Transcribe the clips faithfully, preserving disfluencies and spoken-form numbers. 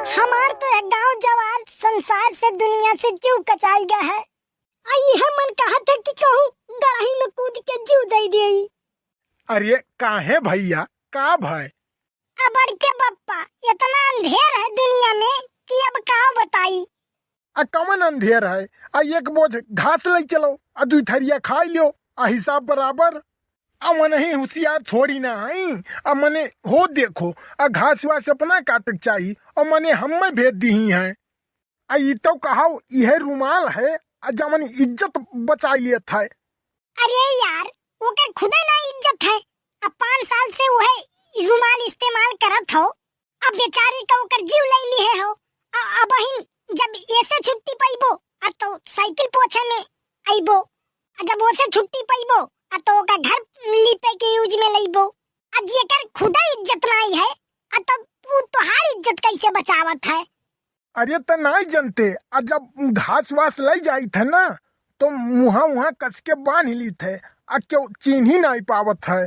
हमार तो यह गांव जवार संसार से दुनिया से जीव कचाई गया है। आ यह मन कहत है कि कहूँ गड़ाही में कूद के जीव दे देई। अरे काहे भैया, का भय? आ बड़के बप्पा, इतना अंधेर है दुनिया में कि अब का बताई। आ कवन अंधेर है? आ एक बोझ घास ले चलो, आ दुई थरिया खाई लियो, आ हिसाब बराबर। आ मनही हुसियार थोड़ी ना हई, आ मने हो देखो, आ घास वास अपना काटे के चाही, आ मने हम्मे भेज दिही हैं। आ ई तो कहाओ, इहे रुमाल है, आ जमन इज्जत बचाई लेत है। अरे यार, ओकर खुदे ना इज्जत है, अब पाँच साल से उहे रुमाल इस्तेमाल करत हो, अब बेचारी का ओकर जीव ले लिहे हो। अ-, अबहिन जब एसे छुट्टी पइबो, आ तो साइकिल पोछे में अइबो, आ जब ओसे छुट्टी पइबो, आ तो ओका घर लीपे के यूज में लइबो। आ जेकर खुदे इज्जत नाई है, आ तब ऊ तोहार इज्जत कैसे बचावत है? अरे त नाई जनते, आ जब घास वास लई जाइत है ना, तो मुहा उहा कस के बांध लीत है, आ क्यों चीन्ही नाई पावत है।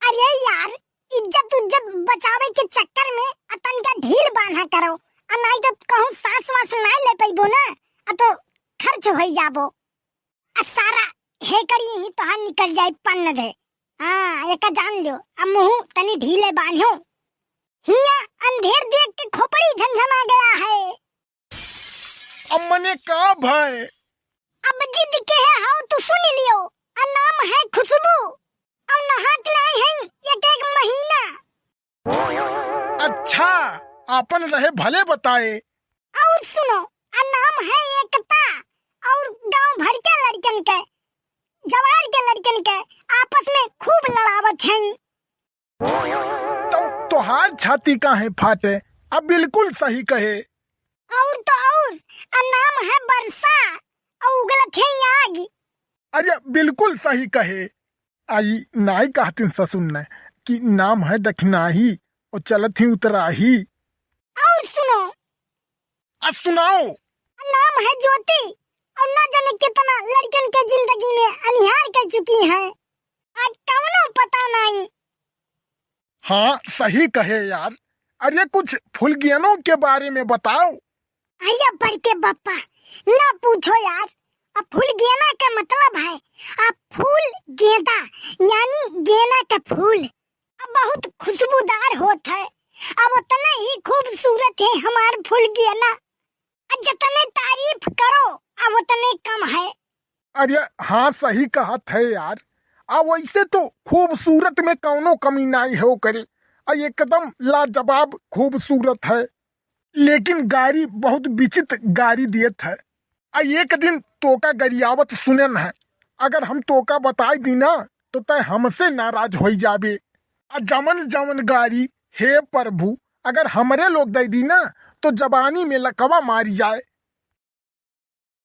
अरे यार, इज्जत उज्जत बचावे के चक्कर में आ तनका ढील बांधा करो, आ नाई तो कहूँ सांस वास नाई ले पइबो ना, आ तो खर्च होई जाबो। आ सारा हेकड़ी ही तोहार निकल जाई पन्न दे। हाँ, एका जान लियो, अब मुँह तनी ढीले बान्हो। हिया अंधेर देख के खोपड़ी झनझना गया है। अब मने का भय? अब जिद के है हाउ तो सुन लियो। आ नाम है खुशबू। अब नहात नाई है एक एक महीना। अच्छा, आपन रहे भले बताए। और सुनो, आ नाम है एकता, और गांव भर के लड़कन के, जवार के लड़कन के आपस में खूब लड़ावत हैं। तो तोहार छाती काहे फाटे? अब बिल्कुल सही कहे। और तो और, आ नाम है बरसा, और उगलत है आग। अरे बिल्कुल सही कहे। आई नाई कहतिन ससुर ने कि नाम है दखिनाही और चलत ही उतराही। और सुनो। आ सुनाओ। नाम है ज्योति और ना जाने कितना लड़कन के जिंदगी में अनिहार कर चुकी है। आज कौनो पता नहीं। हाँ, सही कहे यार। अरे कुछ फुलगेनों के बारे में बताओ। अरे बड़के बप्पा, ना पूछो यार। अब फुलगेना का मतलब है, अब फूल गेंदा, यानी गेना का फूल। अब बहुत खुशबूदार होत है। अब उतना ही खूबसूरत है हमार फुलगेना। अब जितने तारीफ करो, अब उतने कम है। अरे हाँ, सही कहत है यार। आ वैसे तो खूबसूरत में कौनो कमी नाई है ओकरे। आ एकदम लाजवाब खूबसूरत है। लेकिन गारी बहुत विचित्र गारी दियत है। आ एक दिन तोका गरियावत सुनेन है, अगर हम तोका बताई दी ना, तो तय हमसे नाराज होई जाबे। आ जमन जमन गारी, हे प्रभु, अगर हमरे लोग दे दी ना, तो जबानी में लकवा मारी जाए।